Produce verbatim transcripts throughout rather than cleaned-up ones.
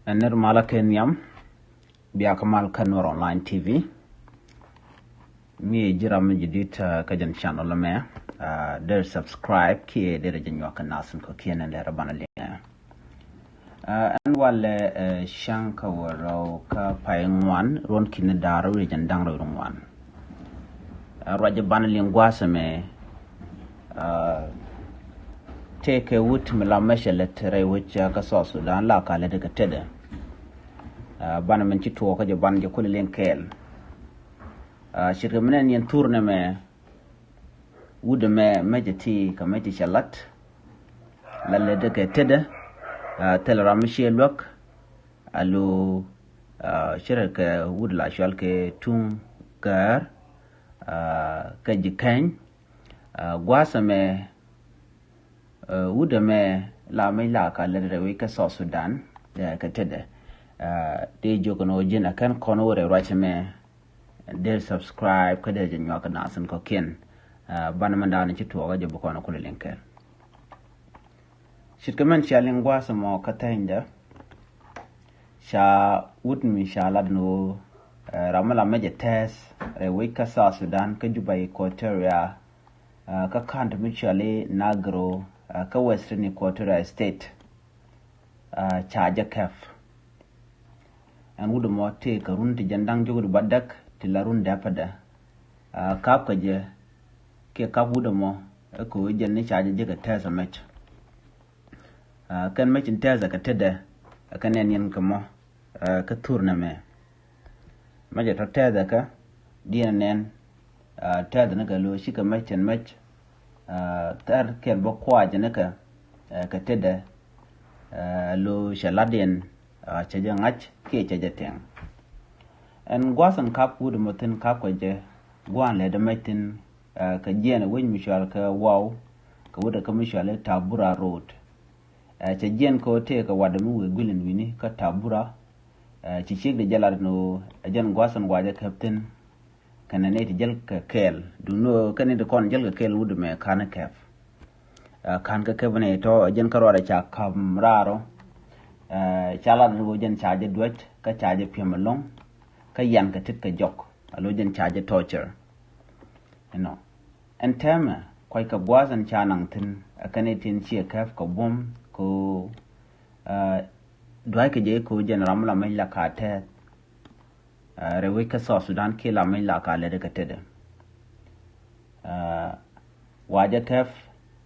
Ɛn nir malä kɛ nhiam, bia kä mal kä Nuɛr Online T V. Mi ji̱ ram mi ji̱ dit, ah, kä jɛn channel mɛ, ah, der subscribe kiɛ der jɛ nyuak kɛ nasin kɔ kiɛn ɛn lɛr banɛ liŋɛ. Ah, ɛn walɛ, eh, cäŋ kä wä rɛw kä pay ŋuan ruɔn kini da̱r wi̱i̱ jɛn da̱ŋ rɛw ŋuan. Ah, ruac banɛ liŋ gua̱a̱th ɛmɛ, ah, tëëkɛ wut mi la mecɛ lät rɛy wec, ah, kä South Sudan la ka lät kɛ tetdɛ. Ah, banɛ min ci tuɔɔk kä jɛ banɛ jɛ kulɛ liŋ kɛɛl. Ah, ce̱tkɛ mi nɛn yɛn thur nɛmɛ, wut ɛmɛ mecɛ ti kɛ mecɛ cɛ lat. La lät kɛ tetdɛ, ah, thilɛ ram mi ciɛ luäk. Alo, ah, ce̱tkɛ wut la cual kɛ Tuŋ Gäär, ah, kä ji̱ kɛny. Ah, gua̱a̱th ɛmɛ, ah, wut ɛmɛ la mec la ka lät rɛy wec kä South Sudan, eh, kɛ tetdɛ. Ah, dee jiök ɛn ɣöö ji̱n a kɛn kɔn wä rɛy ruac ɛmɛ, der subscribe kä der jɛ nyuak kɛ nasin kɔ kiɛn. Ah, banɛ min da̱a̱n ci tuɔɔk kä jɛ bi kɔn kulɛ liŋ kɛɛl. Ce̱tkɛ mɛn cia liŋ gua̱a̱th ɛmɔ kä thɛnydɛ, ca wut mi ca lat ni ɣöö, eh, ram mi la mecɛ tɛth rɛy wec kä South Sudan kä Juba, Equatoria, ah, kä ka̱n ti mi cuali Nagro, ah, kä Western Equatoria State, ah, ca jɛ kɛp. Ɛn wut ɛmɔ tëëkɛ run ti jɛn da̱ŋ jiök di ba däk ti la run dɛpädɛ. Ah, kap kɛ jɛ kiɛ kap wut ɛmɔ ɛ kɛ ɣöö jɛn ni ca jɛ jek ɛ tɛth ɛ mɛc. Ah, kɛn mɛc in tɛth ɛ kɛ tetdɛ, ɛ kɛ nɛn yɛn kɛ mɔ, ah, kä thur nɛmɛ. Mɛc ɛ tɔ tɛth ɛ kɛ diɛn nɛn, ah, tɛth ni kɛ lo̱ cikɛ mɛc tin mɛc, ah, thɛr kɛl bä kuac ni kɛ, ah, kɛ tetdɛ, ah, lo̱ cɛ lat yɛn, ah, cɛ jɛ ŋa̱c kiɛ cɛ jɛ tɛŋ. Ɛn gua̱th in kap wut ɛmɔ thi̱n kap kɛ jɛ gua̱a̱n lɛ dee mɛc thi̱n, ah, kɛ jiɛn ɛ wec mi cual kɛ Waw, kɛ wut ɛ kä mi cual i̱ Tabura Road. Ah, cɛ jiɛn kɛ ɣöö tëëkɛ watdɛ mi wëë guil in wi̱ni kä Tabura. Ah, ci ciek di jɛ lat ni ɣöö ɛ jɛn gua̱th in wa jɛ kɛp thi̱n kɛnɛ nɛy ti jäl kɛ kɛɛl. Duŋni ɣöö kɛn nɛy ti kɔn jäl kɛ kɛɛl wut ɛmɛ ka̱n kɛp. Ah, ka̱n kɛ kɛp ni tɔ ɛ jɛn kä ruaadɛ ca ka̱m raar ɔ. Ah, ca lat ni ɣöö jɛn ca jɛ duäc kä ca jɛ piɛm ɛlɔ̱ŋ kä yan kɛ tet kɛ jɔk. Alo jɛn ca jɛ torture. Inɔ. Ɛn tɛmɛ kuackɛ gua̱a̱th ɛn ca naŋ thi̱n ɛ kɛn i̱ tin ciɛ kɛp kɛ buɔ̱m kɛ ɣöö, ah, dua̱ckɛ jɛ i̱ kɛ ɣöö jɛn ram la mec la ka tɛth, ah, rɛy wec kä South Sudan kiɛ la mec la ka lɛt kɛ tetdɛ. Ah, wa jɛ kɛp,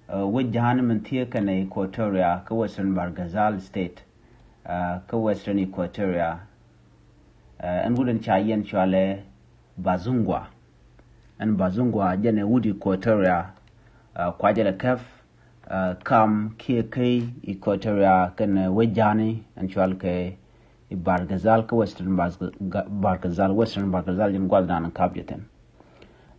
ah, wec ja̱a̱n min thiee kɛnɛ Equatoria kä Western Bahr el Ghazal State, ah, kä Western Equatoria. Ah, ɛn wut ɛn ca yɛn cualɛ Bazungwa. Ɛn Bazungwa jɛn ɛ wut Equatoria, ah, kuacɛ lɛ kɛp, ah, kam kiɛ key Equatoria kɛnɛ wec ja̱a̱ni ɛn cual kɛ i̱ Bahr el Ghazal kä Western Bahr-, Bahr el Ghazal, Western Bahr el Ghazal jɛn gua̱thdan kap jɛ thi̱n.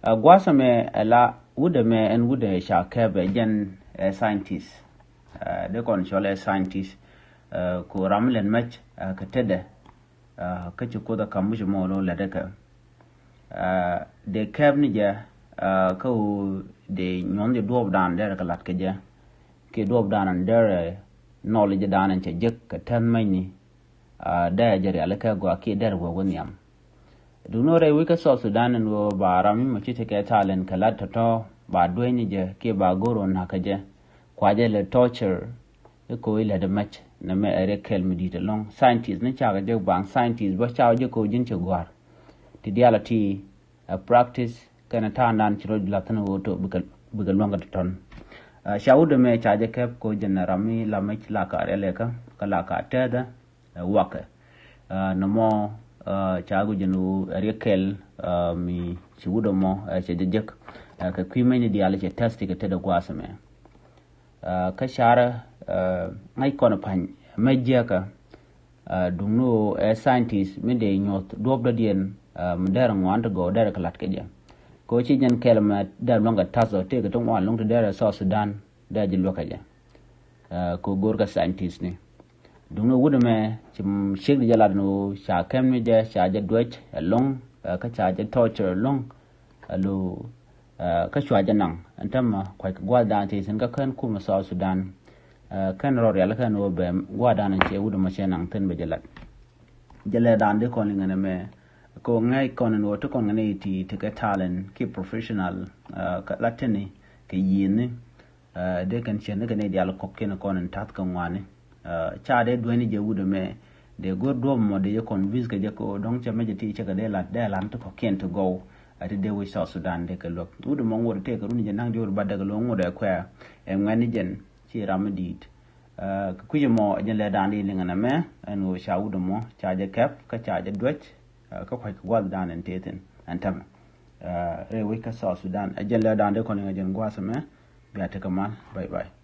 Ah, gua̱a̱th ɛmɛ ɛ la wut ɛmɛ ɛn wut ɛ ca kɛp ɛ jɛn ɛ scientist. Ah, dee kɔn cɔl ɛ scientist, ah, ku ram lɛn mɛc, ah, kɛ tetdɛ. Ah, kä ci Kuoth ɛ ka̱m wi̱c mɔ lo̱ lɛt ɛ kɛ. Ah, dee kɛp ni jɛ, ah, kä ɣöö dee nyuɔ̱n jɛ duɔɔpdan derɛ kɛ la̱t kɛ jɛ. Kiɛ duɔɔpdan derɛ knowledge dan ɛn cɛ jek kɛ tɛth mɛcni. Ah, derɛ jɛ rialikä gɔaa kiɛ derɛ wä wä nhiam. Duŋni rɛy wec kä South Sudan ɛn ɣöö ba ram mi mɔ ci tekɛ talent kɛ la̱t tɔ̱tɔ̱ ba dueeny ni jɛ kiɛ ba go̱r ɣöö na̱k kɛ jɛ. Kuacɛ lɛ torture. I̱ ko̱ i̱ lät i̱ mac nɛmɛ ɛ riɛk kɛl mi di̱i̱t ɛlɔ̱ŋ. Scientist ni cakɛ jek baŋ scientist bä cakɛ jek ko̱ ji̱n cɛ gua̱a̱r. Ti diaal a ti ɛ practice kɛnɛ ta̱a̱ndan ci rɔ la̱th ni ɣöö to̱ bikɛ, bikɛ luäŋ kɛ tɔ̱tɔ̱n. Ah, ca wut ɛmɛ ca jɛ kɛp ko̱ jɛn ram mi la mac la ka riɛl ɛkä kä la ka tɛthɛ, ɛ, wakɛ. Ah, nɔmɔ, ah, ca guic jɛn ɣöö ɛ riɛk kɛl, ah, mi ci wut ɛmɔ, ah, cɛ jɛ jek. Ah, kɛ kui̱ mɛcni diaal cɛ tɛth ti kɛ tetdɛ gua̱a̱th ɛmɛ. Ah, kä carɛ, ah, ŋäc kɔn pa̱ny mɛ jiäkä, ah, duŋni ɣöö ɛ scientist mi dee nyuɔ̱th duɔ̱ɔ̱p dɔ̱diɛn, ah, mi derɛ ŋuan ti gɔw derɛ kɛ la̱t kɛ jɛ. Kɛ ɣöö ci jɛn kɛl mɛ derɛ luäŋ kɛ ta̱th ɔ tëëkɛ ti ŋuan luŋ ti derɛ South Sudan derɛ ji̱ luäk kɛ jɛ. Ah, kɛ ɣöö go̱o̱r kɛ scientist ni. Duŋni wut ɛmɛ ci ciek di jɛ lat ni ɣöö ca kɛm ni jɛ ca jɛ duec ɛlɔ̱ŋ, ah, kä ca jɛ torture ɛlɔ̱ŋ. Alo, ah, kä cua jɛ naŋ ɛn tämɛ kuac kɛ gua̱a̱th dan ti thi̱n kä kän kumɛ South Sudan. Kɛn rɔ rial kɛn wä bɛ gua̱dan cɛ wut mɔ cɛ naŋ thin bɛ jɛ lat. Jɛ lɛ dan di kɔn liŋɛ nɛ mɛ ko ŋɛc kɔn in wä ti kɔn ŋɛ ni ti ti kɛ talent ki professional. Lat tini kɛ yieni. Dee kɛn cɛ ni kɛ ni dial kɔk kɛn kɔn in tath kɛ ŋuani. Ca dee dueni jɛ wut mɛ dee go̱r duɔp mɔ dee jɛ convince kɛ jɛ ko dɔŋ cɛ mɛ jɛ ti cɛ kɛ dee lat dee lan ti kɔk kɛn ti gɔw. Ati dee wi̱c South Sudan dee kɛ luäk wut mɔ ŋut tee kɛ runi jɛ naŋ di wut ba dee kɛ luäk ŋut ɛ kuɛ ɛ ŋuɛni jɛn. Ci ram mi di̱i̱t. Kɛ kui̱c ɛmɔ ɛ jɛn lɛ da̱a̱n di liŋɛ nɛ mɛ ɛn ɣöö ca wut ɛmɔ ca jɛ kɛp kä ca jɛ duäc. Kä kua̱c kɛ gua̱th da̱a̱n ɛn tëë thi̱n ɛn tämɛ. Rɛy wec kä South Sudan ɛ jɛn lɛ da̱a̱n di kɔn liŋɛ jɛn gua̱th ɛmɛ. Bia tekɛ mal. Bye bye.